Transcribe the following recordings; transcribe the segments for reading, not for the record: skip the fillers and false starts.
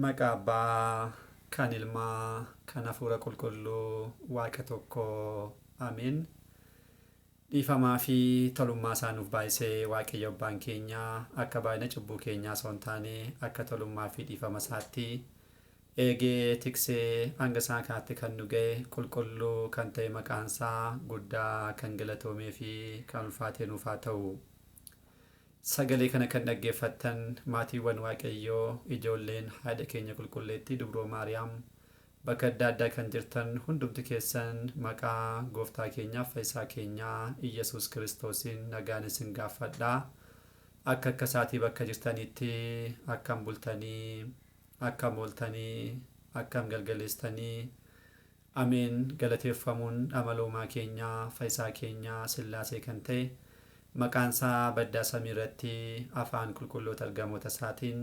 Maqaa Abbaa, kan Ilmaa, kan Hafuura Qulqulluu, Waaqa tokko. Ameen. Dhiifamaa fi tolummaa isaa nuuf baay'isee Waaqayyo Abbaan keenya akka baay'ina cubbuu keenyaa osoo hin taane akka tolummaa fi dhiifama isaatti eegee tiksee hanga isaa kanaatti kan nu ga'e qulqulluu kan ta'e maqaan isaa guddaa kan galatoomee fi kan ulfaatee nuuf haa ta'u. Sagalee kana kan dhaggeeffattan maatiiwwan Waaqayyoo, ijoolleen haadha keenya qulqulleettii Dubroo Maariyaam bakka adda addaa kan jirtan hundumti keessan maqaa Gooftaa keenyaaf Fayyisaa keenyaa Iyyasuus Kiristoosiin nagaan isin gaaffadha. Akka akka isaatii bakka jirtanitti akkam bultanii, akkam ooltanii, akkam galgaleessitanii. Ameen. Galateeffamuun amaloomaa keenyaa, Fayyisaa keenyaa Sillaasee kan ta'e maqaan isaa baddaa samii irratti afaan qulqulloota ergamoota isaatiin,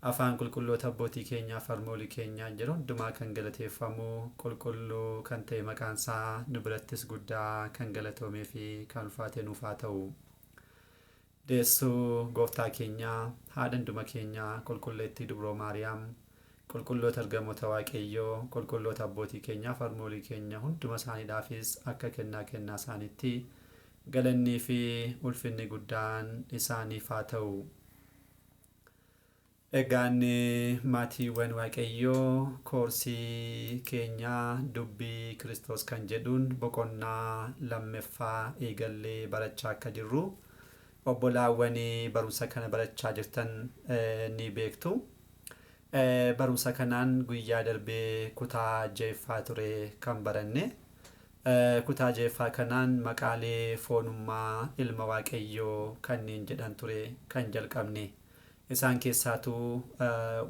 afaan qulqulloota abbootii keenyaa fi harmoolii keenyaa yeroo hundumaa kan galateeffamu qulqulluu kan ta'e maqaan isaa nu birattis guddaa kan galatoomee fi kan ulfaate nuuf haa ta'u. Deessuu Gooftaa keenyaa, haadha hunduma keenyaa qulqulleettii Dubroo Maariyaam, qulqulloota ergamoota Waaqayyoo, qulqulloota abbootii keenyaa fi harmoolii keenya hunduma isaaniidhaafis akka kennaa kennaa isaaniitti galannii fi ulfinni guddaan isaaniif haa ta'u. Egaan maatiiwwan Waaqayyoo, koorsii keenyaa dubbii Kiristoos kan jedhuun boqonnaa lammaffaa eegallee barachaa akka jirru obbolaawwan barumsa kana barachaa jirtan ni beektu. Barumsa kanaan guyyaa darbee kutaa ja'affaa ture kan baranne. Kutaa ja'affaa kanaan maqaalee foonummaa ilma Waaqayyoo kanneen jedhan ture kan jalqabne. Isaan keessaatuu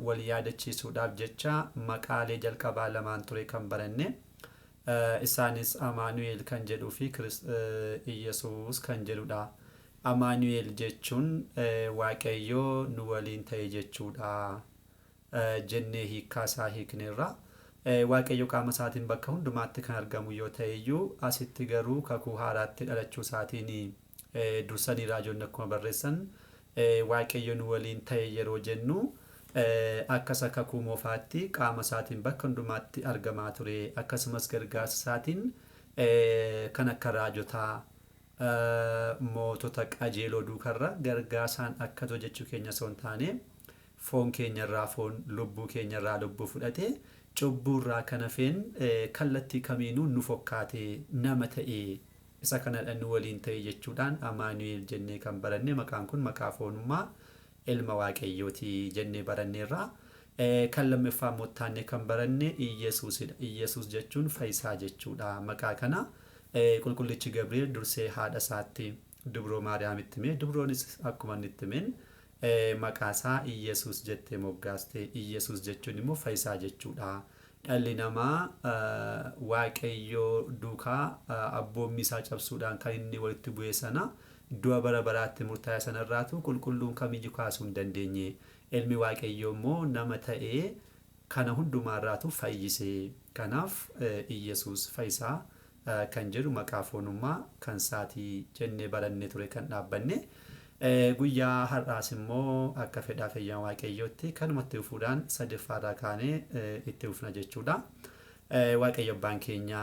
wal yaadachiisuudhaaf jecha maqaalee jalqabaa lamaan ture kan baranne. Isaanis Amaanu'el kan jedhuu fi Iyyasuus kan jedhudha. Amaanu'el jechuun Waaqayyoo nu waliin ta'e jechuudha jennee hiikkaa isaa hiikneerra. Waaqayyo qaama isaatiin bakka hundumaatti kan argamu yoo ta'e iyyuu asitti garuu kakuu haaraatti dhalachuu isaatiin dursanii raajonni akkuma barreessan Waaqayyo nu waliin ta'e yeroo jennu akka isa kakuu moofaatti qaama isaatiin bakka hundumaatti argamaa ture, akkasumas gargaarsa isaatiin kan akka raajotaa, mootota qajeeloo duukarra gargaarsaan akka ture jechuu keenya osoo hin taane, foon keenyarraa foon, lubbuu keenyarraa lubbuu fudhate, cubbuurraa kan hafeen kallattii kamiinuu nu fokkaate, nama ta'e, isa kanadha nu waliin ta'e jechuudhaan Amaanu'el jennee kan baranne. Maqaan kun maqaa foonummaa ilma Waaqayyooti jennee baranneerra. Kan lammaffaa immoo taanee kan baranne Iyyasuusidha. Iyyasuus jechuun fayyisaa jechuudha. Maqaa kana qulqullichi Gabri'eel dursee haadha isaatti Dubroo Maariyaamitti hime. Dubroonis akkuma inni itti himeen maqaa isaa Iyyasuus jettee moggaaste. Iyyasuus jechuun immoo fayyisaa jechuudha. Dhalli namaa Waaqayyoo duukaa abboommii isaa cabsuudhaan kan inni walitti bu'e sana du'a bara baraatti murtaa'e sanarraatu qulqulluun kamiyyuu kaasuu hin dandeenye. Ilmi Waaqayyoo immoo nama ta'ee kana hundumaarraatu fayyise. Kanaaf Iyyasuus fayyisaa kan jedhu maqaa foonummaa kan isaatii jennee barannee ture kan dhaabbanne. Guyyaa har'aas immoo akka fedhaa fayyaa Waaqayyootti kanumatti fufuudhaan sadaffaarraa kaanee itti fufna jechuudha. Waaqayyo Abbaan keenya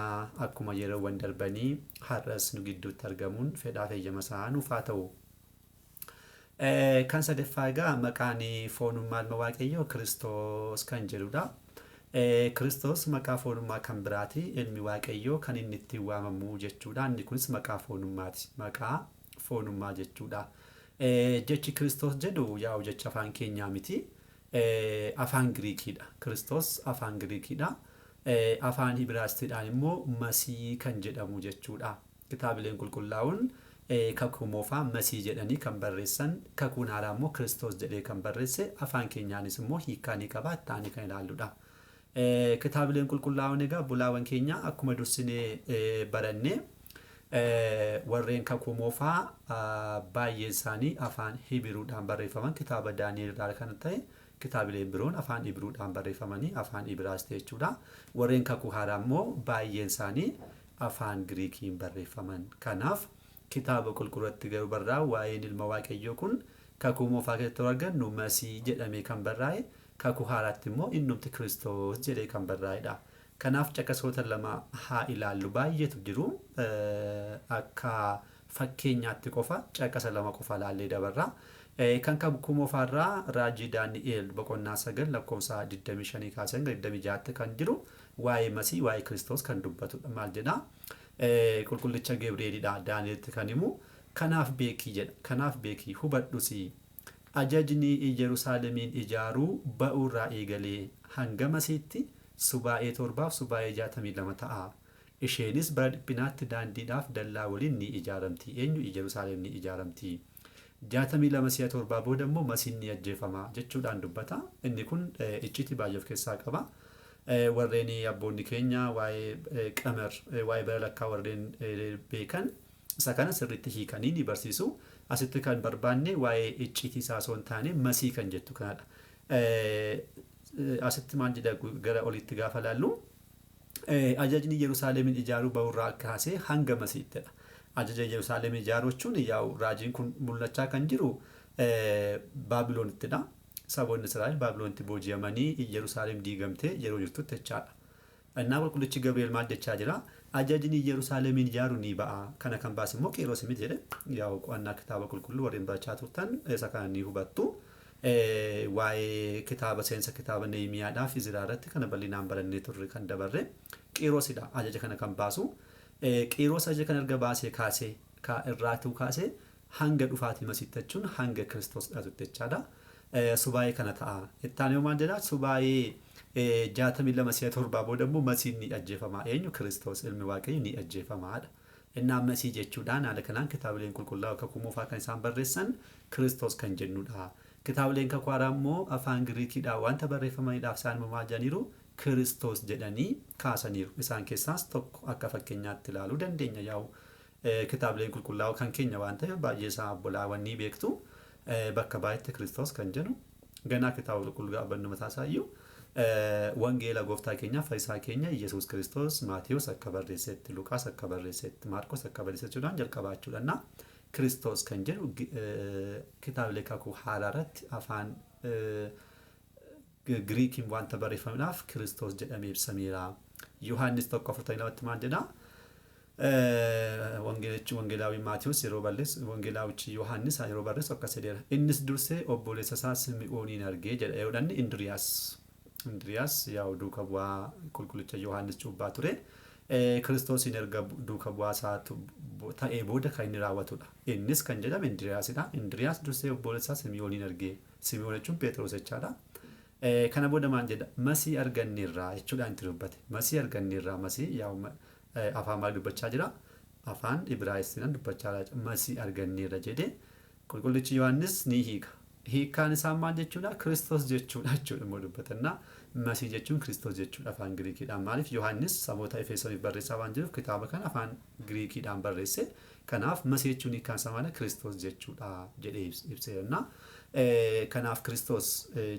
akkuma yeroowwan darbanii har'as nu gidduutti argamuun fedhaa fayyama isaa nuuf haa ta'u. Kan sadaffaa egaa maqaan foonummaa ilma Waaqayyoo Kiristoos kan jedhudha. Kiristoos maqaa foonummaa kan biraati. Ilmi Waaqayyoo kan inni ittiin waamamu jechuudha. Inni kunis maqaa foonummaati. Maqaa foonummaa jechuudha. Jechi Kiristoos jedhu yaa'u jecha afaan keenyaa miti. Afaan Giriikiidha. Kiristoos afaan Giriikiidha. Afaan Ibraayistiidhaan immoo Masii kan jedhamu jechuudha. Kitaabileen qulqullaa'uun kakuu moofaa Masii jedhanii kan barreessan, kakuun haaraa immoo Kiristoos jedhee kan barreesse, afaan keenyaanis immoo hiikkaa ni qaba, itti aanee kan ilaalludha. Kitaabileen qulqullaa'oon egaa obbolaawwan keenya akkuma dursinee baranne warreen kakuu moofaa baay'een isaanii afaan Hibiruudhaan barreeffaman, kitaaba Daani'el irraa kan ta'e kitaabileen biroon afaan Hibiruudhaan barreeffamanii afaan Ibraayisxii jechuudha. Warreen kakuu haaraa immoo baay'een isaanii afaan Giriikiin barreeffaman. Kanaaf kitaaba qulqulluutti garuu barraa'u waa'een ilma Waaqayyoo kun kakuu moofaa keessatti yeroo argannu Masii jedhamee kan barraa'e, Kakuu haaraatti immoo innumti Kiristoos jedhee kan barraa'edha. Kanaaf caqasoota lama haa ilaallu baay'eetu jiru. Akka fakkeenyaatti qofa caqasa lama qofa ilaallee dabarra. Kan kakuu moofaarraa raajii Daani'eel boqonnaa 9 lakkoofsa 25 kaasee hanga 26tti kan jiru waa'ee Masii waa'ee Kiristoos kan dubbatudha. Maal jedhaa? Qulqullicha Gabri'eelidha Daani'eelitti kan himu. Kanaaf beekii jedha. Kanaaf beekii hubadhusi. Ajajni Iyerusaalemiin ijaaruu ba'uurraa eegalee hanga Masiitti subaa'ee torbaaf subaa'ee 62 ta'a. Isheenis bara dhiphinaatti daandiidhaaf dallaa waliin ni ijaaramti. Eenyu? Iyerusaalem ni ijaaramti. 62 si'a torbaa booda immoo Masiin ni ajjeefama jechuudhaan dubbata. Inni kun icciitii baay'ee of keessaa qaba. Warreen abboonni keenya waa'ee qamer, waa'ee bara lakkaa warreen beekan isa kana sirriitti hiikanii ni barsiisu. Asitti kan barbaanne waa'ee icciitii isaa osoo hin taane Masii kan jettu kanadha. Asitti maal jedha gara olitti gaafa laallu ajajni Yerusaalemin ijaaruu ba'urraa kaasee hanga Masiittidha. Ajaja Yerusaalemin ijaaruu jechuun yaa'u raajiin kun mul'achaa kan jiru Baabiloonittidha. Saboonni Israa'el Baabiloonitti booji'amanii Yerusaalem diigamtee yeroo jirtutti jechaadha. Innaa qulqullichi Gabri'eel maal jechaa jira? Ajajni Yerusaalemiin ijaaru ni ba'a. Kana kan baase immoo Qiiros miti jedhe. Yaa'u qo'annaa kitaaba qulqulluu warreen barachaa turtan isa kana ni hubattu. Waa'ee kitaaba seensa kitaaba Nehimiyaadhaa fi Iziraa irratti kana bal'inaan barannee turre kan dabarre. Qiirosidha ajaja kana kan baasu. Qiiros ajaja kana erga baasee kaasee irraatuu kaasee hanga dhufaatii Masiitti jechuun hanga Kiristoos dhalatutti jechaadha. Subaa'ee kana ta'a. Itti aanee maal jedha? Subaa'ee 62 si'a torbaa booda immoo Masiin ni ajjeefama. Eenyu? Kiristoos ilmi Waaqayyo ni ajjeefamaadha. Innaa Masii jechuudhaan haala kanaan kitaabileen qulqullaa'oo kakuu moofaa kan isaan barreessan Kiristoos kan jennudha. Kitaabileen kakuu haaraa immoo afaan Giriikiidhaan wanta barreeffamaniidhaaf isaan immoo maal jedhaniiru? Kiristoos jedhanii kaasaniiru. Isaan keessaas tokko akka fakkeenyaatti ilaaluu dandeenya. Yaa'u kitaabileen qulqullaa'oo kan keenya waan ta'eef baay'ee isaa obbolaawwan ni beektu. Bakka baay'eetti Kiristoos kan jedhu ganaa kitaaba qulqulluu gaafa mataa isaa iyyuu wangeela gooftaa keenya fayyisaa keenya Yesuus Kiristoos Maatiyus akka barreessetti, Luqaas akka barreessetti, Maarqos akka barreessetti jechuudhaan jalqabaa jechuudha. Kiristoos kan jedhu kitaabilee kakuu haaraa irratti afaan Giriikiin wanta barreeffameedhaaf Kiristoos jedhamee ibsameera. Yohaannis 1:42tti maal jedhaa? Wangeelichi Wangeelaawii Maatiyus yeroo barreessu Wangeelaawichi Yohaannis yeroo barreessu akkas jedheera. Innis dursee obboleessa isaa Simi'ooniin argee jedha. Yeroo dhanni Indiriyaas. Indiriyaas yaa'u duuka bu'aa qulqullicha Yohaannis cuuphaa ture. Kiristoosiin erga duuka bu'aa isaa ta'ee booda kan inni raawwatudha. Innis kan jedhame Indiriyaasidha. Indiriyaas dursee obboleessa isaa Simi'ooniin argee. Simi'oon jechuun Phexros jechaadha. Kana booda maal jedha? Masii arganneerraa jechuudhaan itti dubbate. Masii arganneerraa masii yaa'u afaan maal dubbachaa jira? Afaan Ibraayisxiidhaan dubbachaa jira. Masii arganneerra jedhee qulqullichi Yohaannis ni hiika. Hiikkaan isaa maal jechuudha? Kiristoos jechuudha jechuudha immoo dubbatannaa. Masii jechuun Kiristoos jechuudha afaan Giriikiidhaan. Maaliif Yohaannis saboota Efesooniif barreessaa waan jiruuf kitaaba kana afaan Giriikiidhaan barreesse. Kanaaf Masii jechuun hiikkaan isaa maali? Kiristoos jechuudha jedhee ibseera. Kanaaf Kiristoos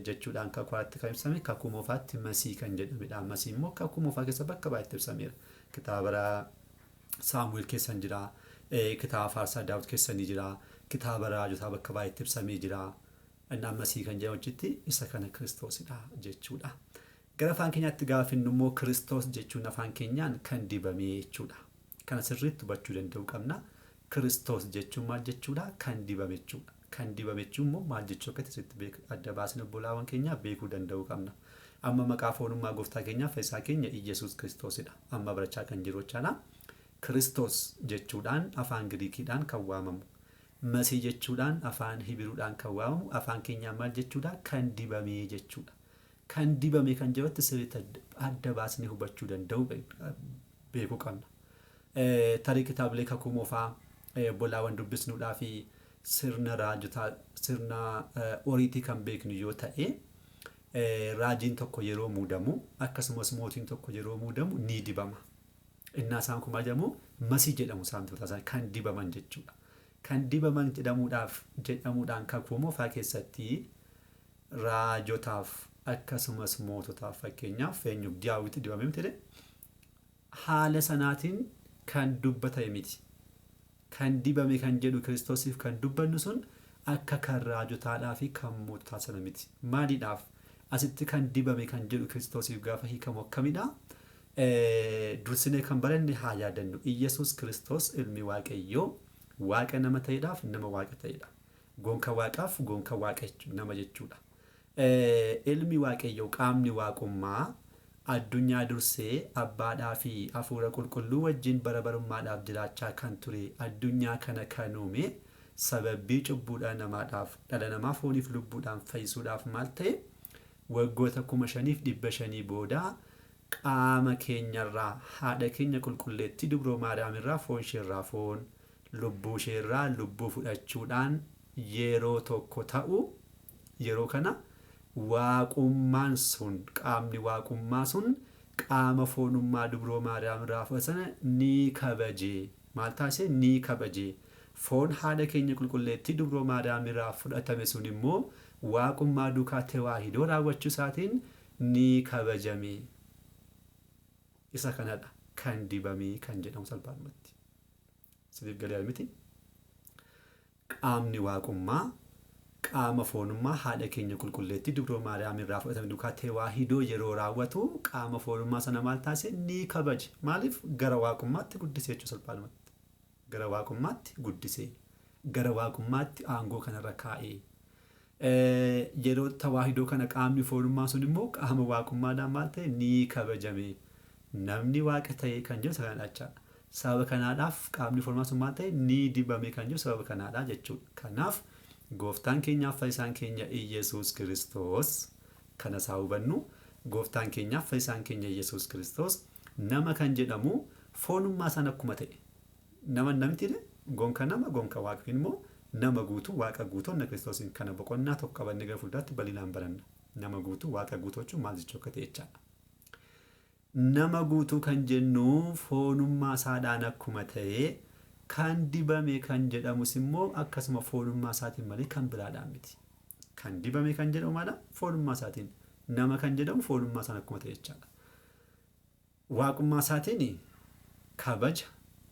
jechuudhaan kakuu haaraatti kan ibsame kakuu moofaatti Masii kan jedhamedha. Masii immoo kakuu moofaa keessa bakka baay'eetti ibsameera. Kitaaba Saamu'eel keessa ni jira. Kitaaba Faarsaa Daawit keessa ni jira. Kitaaba Raajotaa bakka baay'eetti ibsamee jira. Innaa Masii kan jedhamu achitti isa kana Kiristoosidha jechuudha. Gara afaan keenyaatti gaafa finnu immoo Kiristoos jechuun afaan keenyaan kan dibamee jechuudha. Kana sirriitti hubachuu danda'uu qabna. Kiristoos jechuun maal jechuudha? Kan dibame jechuudha. Kan dibame jechuun immoo maal jechuu akka ta'e sirriitti adda baasnee obbolaawwan keenyaa beekuu danda'uu qabna. Amma maqaa foonummaa gooftaa keenyaa fayyisaa keenya Iyyasuus Kiristoosidha. Amma barachaa kan jiru jechaadha. Kiristoos jechuudhaan afaan Giriikiidhaan kan waamamu. Masii jechuudhaan afaan Hibiruudhaan kan waamamu afaan keenyaan maal jechuudha? Kan dibamee jechuudha. Kan dibame kan jedhutti sirriitti adda baasnee hubachuu danda'uu beekuu qabna. Tarii kitaabilee kakuu moofaa obbolaawwan dubbisnuudhaa fi sirna raajotaa sirna oriitii kan beeknu yoo ta'e raajiin tokko yeroo muudamu akkasumas mootiin tokko yeroo muudamu ni dibama. Innaa isaan kun maal jedhamu? Masii jedhamu isaan mataa isaanii kan dibaman jechuudha. Kan dibaman jedhamuudhaaf jedhamuudhaan kakuu moofaa keessatti raajotaaf akkasumas moototaaf fakkeenyaaf eenyuuf Daawit dibamee miti jedhe haala sanaatiin kan dubbatame miti. Kan dibame kan jedhu Kiristoosiif kan dubbannu sun akka kan raajotaadhaa fi kan moototaa sana miti. Maaliidhaaf? Asitti kan dibame kan jedhu Kiristoosiif gaafa hiikamu akkamidha? Dursinee kan baranne haa yaadannu. Iyyasuus Kiristoos ilmi Waaqayyoo Waaqa nama ta'edhaaf nama Waaqa ta'edha. Gonka Waaqaaf gonka Waaqa nama jechuudha. Ilmi Waaqayyoo qaamni Waaqummaa addunyaa dursee Abbaadhaa fi Hafuura Qulqulluu wajjin bara barummaadhaaf jiraachaa kan ture addunyaa kana kan uume sababbii cubbuu dhala namaadhaaf dhala namaa fooniif lubbuudhaan fayyisuudhaaf maal ta'e waggoota 5500 booda qaama keenyarraa haadha keenya qulqulleettii dubroo Maariyaamirraa foon isheerraa foon lubbuu isheerraa lubbuu fudhachuudhaan yeroo tokko ta'u yeroo kana Waaqummaan sun, qaamni Waaqummaa sun qaama foonummaa Dubroo Maariyaam irraa fudhate sana ni kabaje. Maal taasise? Ni kabaje. Foon haadha keenya qulqulleettii Dubroo Maariyaam irraa fudhatame sun immoo Waaqummaa duukaa tewaahidoo raawwachuu isaatiin ni kabajame. Isa kanadha kan dibame kan jedhamu salphaadhumatti. Isiniif galeera miti? Qaamni Waaqummaa qaama foonummaa haadha keenya qulqulleettii Dubroo Maariyaam irraa fudhatame duukaa tewaahidoo yeroo raawwatu qaama foonummaa sana maal taasise? Ni kabaje. Maaliif? Gara Waaqummaatti guddise jechuu salphaadhumatti. Gara Waaqummaatti guddise. Gara Waaqummaatti aangoo kanarra kaa'e. Yeroo tawaahidoo kana qaamni foonummaa sun immoo qaama Waaqummaadhaan maal ta'e? Ni kabajame. Namni Waaqa ta'e kan jedhu isa kanadha jechaadha. Sababa kanaadhaaf qaamni foonummaa sun maal ta'e? Ni dibame kan jedhu sababa kanaadha jechuudha. Kanaaf Gooftaan keenyaaf fayyisaan keenya Iyyasuus Kiristoos kana isaa hubannu Gooftaan keenyaaf fayyisaan keenya Iyyasuus Kiristoos nama kan jedhamu foonummaa isaan akkuma ta'e Nama namti gonka nama gonka waaqa yookiin immoo nama guutuu waaqa guutuu anna Kiristoosiin kana boqonnaa tokko qabannee gara fuulduraatti bal'inaan baranna. Nama guutuu waaqa guutuu jechuun maal jechuu akka ta'e jechaadha. Nama guutuu kan jennu foonummaa isaadhaan akkuma ta'e kan dibame kan jedhamus immoo akkasuma foonummaa isaatiin malee kan biraadhaan miti. Kan dibame kan jedhamu maala? Foonummaa isaatiin. Nama kan jedhamu foonummaa isaan akkuma ta'e jechaadha. Waaqummaa isaatiin kabaja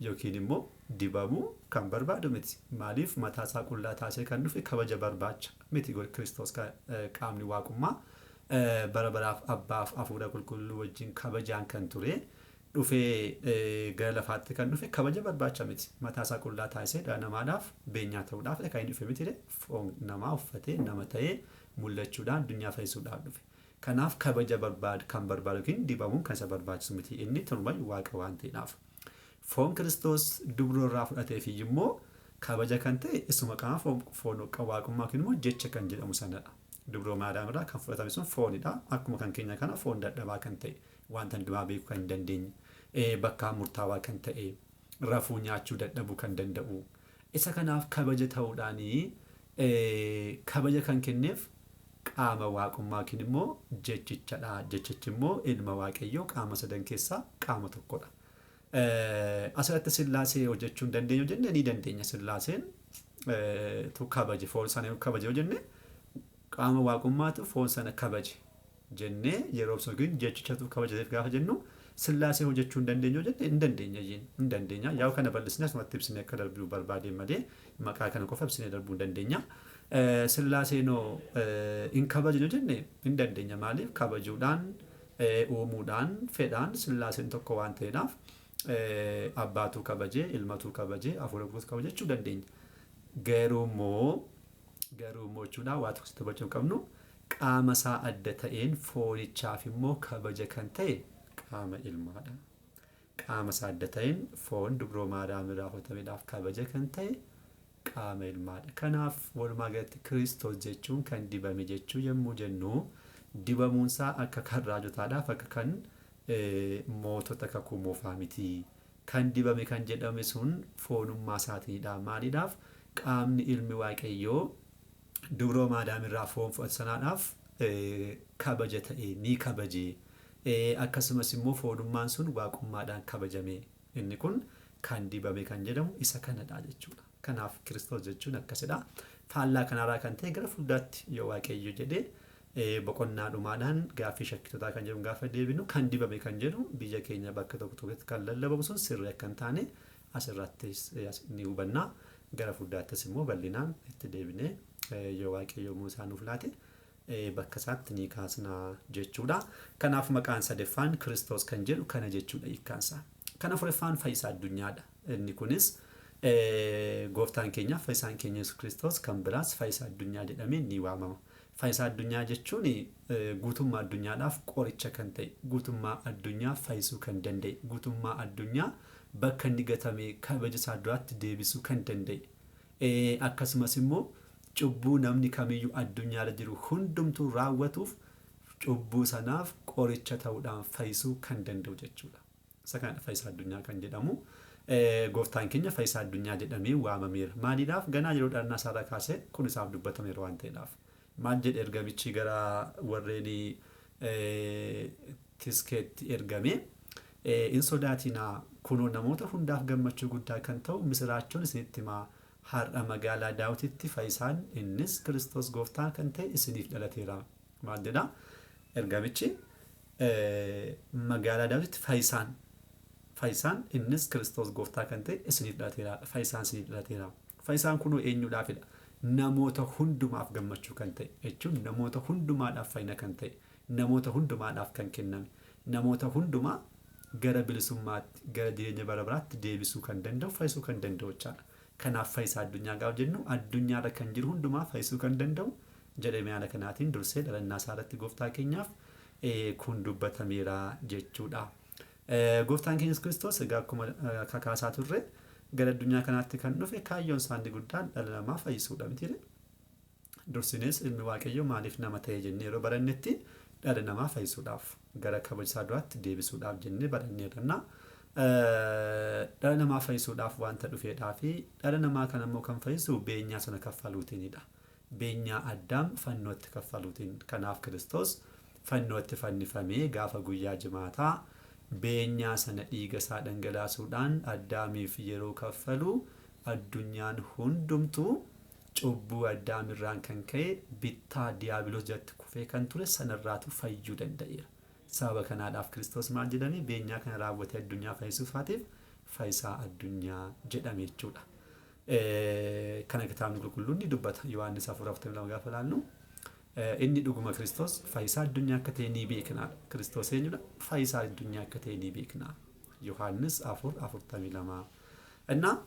yookiin immoo dibamuu kan barbaadu miti. Maaliif mataa isaa qullaa taasisee kan dhufe kabaja barbaacha miti Kiristoos qaamni waaqummaa bara baraaf Abbaaf Hafuura Qulqulluu wajjin kabajaan kan ture dhufee gara lafaatti kan dhufe kabaja barbaacha miti. Mataa isaa qullaa taasisee dhala namaadhaaf beenyaa ta'uudhaaf kan inni dhufe miti foon namaa uffatee nama ta'ee mul'achuudhaan addunyaa fayyisuudhaaf dhufe. Kanaaf kabaja barbaad kan barbaadu yookiin dibamuun kan isa barbaachisu miti. Inni tonumayyu Waaqa waan ta'eedhaaf. Foon Kiristoos dubroo irraa fudhateef iyyuu immoo kabaja kan ta'e isuma qaama foon, foon Waaqummaa yookiin immoo jecha kan jedhamu sanadha. Dubroo Maariyaam irraa kan fudhatame sun foonidha. Akkuma kan keenya kana foon dadhabaa kan ta'e, wanta hundumaa beekuu kan hin dandeenye, bakkaa murtaawaa kan ta'e, rafuu nyaachuu dadhabuu kan danda'u. Isa kanaaf kabaja ta'uudhaan kabaja kan kenneef qaama Waaqummaa yookiin immoo Jechichadha. Jechichi immoo Ilma Waaqayyoo qaama sadan keessaa qaama tokkodha. Asirratti Sillaasee hojjechuu hin dandeenyu jenne ni dandeenya. Sillaaseen tu kabaje foon sana kabaje yoo jenne qaama Waaqummaatu foon sana kabaje jennee yeroo ibsinu yookiin jechichatu kabajateef gaafa jennu Sillaasee hojjechuu hin dandeenyu yoo jenne hin dandeenya jeen hin dandeenya. Yaa'u kana bal'isnee asumatti ibsinee akka darbinu barbaadeen malee maqaa kana qofa ibsinee darbuu hin dandeenya. Sillaaseenoo hin kabajnu yoo jenne hin dandeenya. Maaliif kabajuudhaan uumuudhaan fedhaan Sillaaseen tokko waan ta'eedhaaf abbaatu kabajee ilmatu kabajee hafuura qulqulluutu kabaje jechuu dandeenya. Garuu immoo Garuu immoo jechuudha waa tokko sitti hubachuu qabnu qaama isaa adda ta'een foonichaaf immoo kabaja kan ta'e qaama ilmaadha. Qaama isaa adda ta'een foon dubroo Maariyaam irraa fudhatameedhaaf kabaja kan ta'e qaama ilmaadha. Kanaaf walumaa galatti Kiristoos jechuun kan dibame jechuu yommuu jennu dibamuun isaa akka kan raajotaadhaaf akka kan mootota kakuu moofaa miti. Kan dibame kan jedhame sun foonummaa isaatiinidha. Maaliidhaaf? Qaamni Ilmi Waaqayyoo dubroo Maadaam irraa foon fudhate sanaadhaaf kabaja ta'e, ni kabaje. Akkasumas immoo foonummaan sun waaqummaadhaan kabajame. Inni kun kan dibame kan jedhamu isa kanadha jechuudha. Kanaaf Kiristoos jechuun akkasidha. Faallaa kanarraa kan ta'e gara fuulduraatti yoo Waaqayyo jedhe Boqonnaa dhumaadhaan gaaffii shakkitootaa kan jedhu gaafa deebinu kan dibame kan jedhu biyya keenya bakka tokko tokkotti kan lallabamu sun sirrii akka hin taane asirrattis ni hubanna. Gara fuulduraattis immoo bal'inaan itti deebinee yoo Waaqayyo yommuu isaa nuuf laate Bakka isaatti ni kaasna jechuudha. Kanaaf maqaan sadaffaan Kiristoos kan jedhu kana jechuudha hiikkaansaa. Kan afuraffaan fayyisaa addunyaadha. Inni kunis gooftaan keenya fayyisaan keenya Yesuus Kiristoos kan biraas fayyisaa addunyaa jedhamee ni waamama. Fayyisaa addunyaa jechuun guutummaa addunyaadhaaf qoricha kan ta'e, guutummaa addunyaa fayyisuu kan danda'e, guutummaa addunyaa bakka inni gatame kabaja isaa duraatti deebisuu kan danda'e. Akkasumas immoo cubbuu namni kamiyyuu addunyaarra jiru hundumtuu raawwatuuf cubbuu sanaaf qoricha ta'uudhaan fayyisuu kan danda'u jechuudha. Isa kanadha fayyisaa addunyaa kan jedhamu. Gooftaan keenya fayyisaa addunyaa jedhamee waamameera. Maaliidhaaf? Ganaa yeroo dhalannaa isaarraa kaasee kun isaaf dubbatameera waan ta'eedhaaf. Maal jedhe ergamichi gara warreen tiskeetti ergame? Hin sodaatinaa, kunoo namoota hundaaf gammachuu guddaa kan ta'u misiraachoon isinitti himaa, har'a magaalaa Daawititti fayyisaan innis Kiristoos gooftaa kan ta'e isiniif dhalateera. Maal jedha ergamichi? Magaalaa Daawititti fayyisaan innis Kiristoos gooftaa kan ta'e isiniif dhalateera. Fayyisaan isiniif dhalateera. Fayyisaan kunoo eenyuudhaafidha? Namoota hundumaaf gammachuu kan ta'e jechuun namoota hundumaadhaaf fayyina kan ta'e, namoota hundumaadhaaf kan kenname, namoota hundumaa gara bilisummaatti, gara jireenya bara baraatti deebisuu kan danda'u, fayyisuu kan danda'u jechaadha. Kanaaf fayyisaa addunyaa gaafa jennu addunyaarra kan jiru hundumaa fayyisuu kan danda'u jedhamee haala kanaatiin dursee dhalannaa isaa irratti gooftaa keenyaaf kun dubbatameera jechuudha. Gooftaan keenya Yesuus Kiristoos egaa akkuma kakaasaa turre gara addunyaa kanaatti kan dhufe kaayyoon isaa inni guddaan dhala namaa fayyisuudha mitiire. Dursinees ilmi Waaqayyoo maaliif nama ta'e jennee yeroo barannetti dhala namaa fayyisuudhaaf, gara kabaja isaa duraatti deebisuudhaaf jennee baranneerra. Dhala namaa fayyisuudhaaf wanta dhufeedhaa fi dhala namaa kan ammoo kan fayyisu beenyaa sana kaffaluutiinidha. Beenyaa Addaam fannootti kaffaluutiin. Kanaaf Kiristoos fannootti fannifamee gaafa guyyaa jimaataa beenyaa sana dhiiga isaa dhangalaasuudhaan Addaamiif yeroo kaffalu addunyaan hundumtuu cubbuu Addaamirraan kan ka'e bittaa Diyaabiloos jalatti kufee kan ture sanarraatu fayyuu danda'eera. Sababa kanaadhaaf Kiristoos maal jedhame? Beenyaa kana raawwatee addunyaa fayyisuu isaatiif fayyisaa addunyaa jedhame jechuudha. Kana kitaabni qulqulluun ni dubbata. Yohaannis 4:42 gaafa ilaallu inni dhuguma Kiristoos fayyisaa addunyaa akka ta'e ni beeknaadha. Kiristoos eenyudha? Fayyisaa addunyaa akka ta'e ni beekna. Yohaannis 4:42. Innaa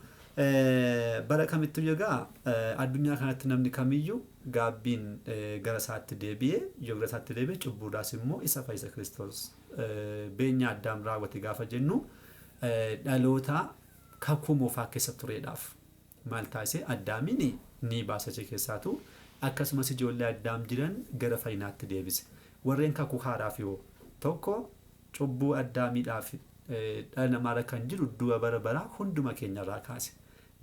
bara kamittuu egaa addunyaa kanatti namni kamiyyuu gaabbiin gara isaatti deebi'ee, yoo gara isaatti deebi'e cubbuudhaas immoo isa fayyisa Kiristoos. Beenyaa Addaam raawwate gaafa jennu dhaloota kakuu moofaa keessa tureedhaaf maal taasise? Addaamiin ni baasa achi keessaatu, akkasumas ijoollee Addaam jiran gara fayyinaatti deebise. Warreen kakuu haaraaf yoo tokko cubbuu Addaamiidhaaf dhala namaarra kan jiru du'a bara baraa hunduma keenyarraa kaase.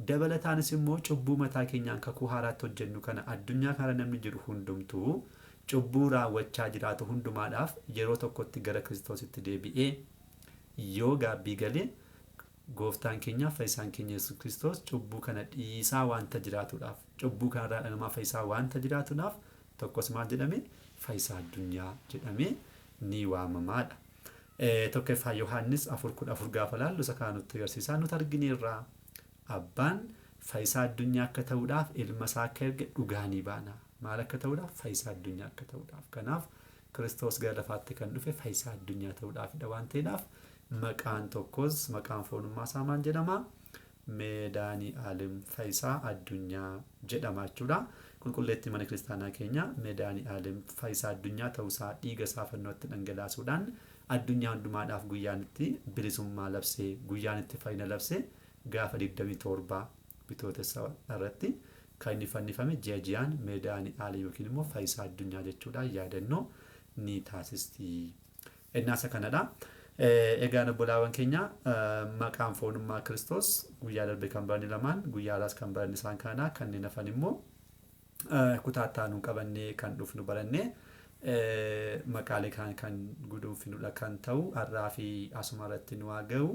Dabalataanis immoo cubbuu mataa keenyaan kakuu haaraatti hojjennu kana addunyaa kana namni jiru hundumtuu cubbuu raawwachaa jiraatu hundumaadhaaf yeroo tokkotti gara Kiristoositti deebi'ee yoo gaabbii galee gooftaan keenya fayyisaan keenya Yesuus Kiristoos cubbuu kana dhiisaa wanta jiraatuudhaaf, cubbuu kanarraa dhala namaa fayyisaa wanta jiraatuudhaaf tokkos maal jedhame? Fayyisaa addunyaa jedhamee ni waamamaadha. Tokkoffaa Yohaannis 4:14 gaafa laallu isa kana nutti agarsiisa. Nuti argineerra, abbaan fayyisaa addunyaa akka ta'uudhaaf ilma isaa akka erge dhugaa ni baana. Maal akka ta'uudhaaf? Fayyisaa addunyaa akka ta'uudhaaf. Kanaaf Kiristoos gara lafaatti kan dhufe fayyisaa addunyaa ta'uudhaafidha waan ta'eedhaaf maqaan tokkos maqaan foonummaa isaa maal jedhama? Medaani'aalem fayyisaa addunyaa jedhama jechuudha. Qulqulleettii mana kiristaanaa keenya Medaani'aalem fayyisaa addunyaa ta'uusaa dhiiga isaa fannootti dhangalaasuudhaan addunyaa hundumaadhaaf guyyaan itti bilisummaa labsee, guyyaan itti fayyina labsee gaafa 27 Bitootessa irratti kan inni fannifame ji'a ji'aan Medaani'aalem yookiin immoo fayyisaa addunyaa jechuudhaan yaadannoo ni taasisti. Innaasa kanadha. Egaan obbolaawwan keenya, maqaan foonummaa Kiristoos guyyaa darbe kan baranne lamaan, guyyaa har'aas kan baranne isaan kanadha. Kanneen hafan immoo kutaa itti aanuun qabannee kan dhufnu barannee maqaalee kaan kan guduunfinudha kan ta'u. Har'aa fi asuma irratti nu haa ga'u.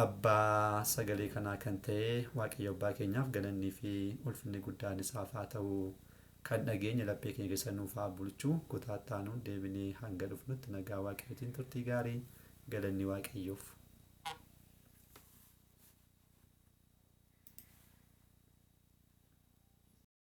Abbaa sagalee kanaa kan ta'e Waaqayyo abbaa keenyaaf galannii fi ulfinni guddaan isaaf haa ta'u. Kan dhageenya laphee keenya keessa nuuf haa bulchu. Kutaa itti aanuun deebinee hanga dhufnutti nagaa Waaqayyootiin turtii gaarii. Galanni Waaqayyoof.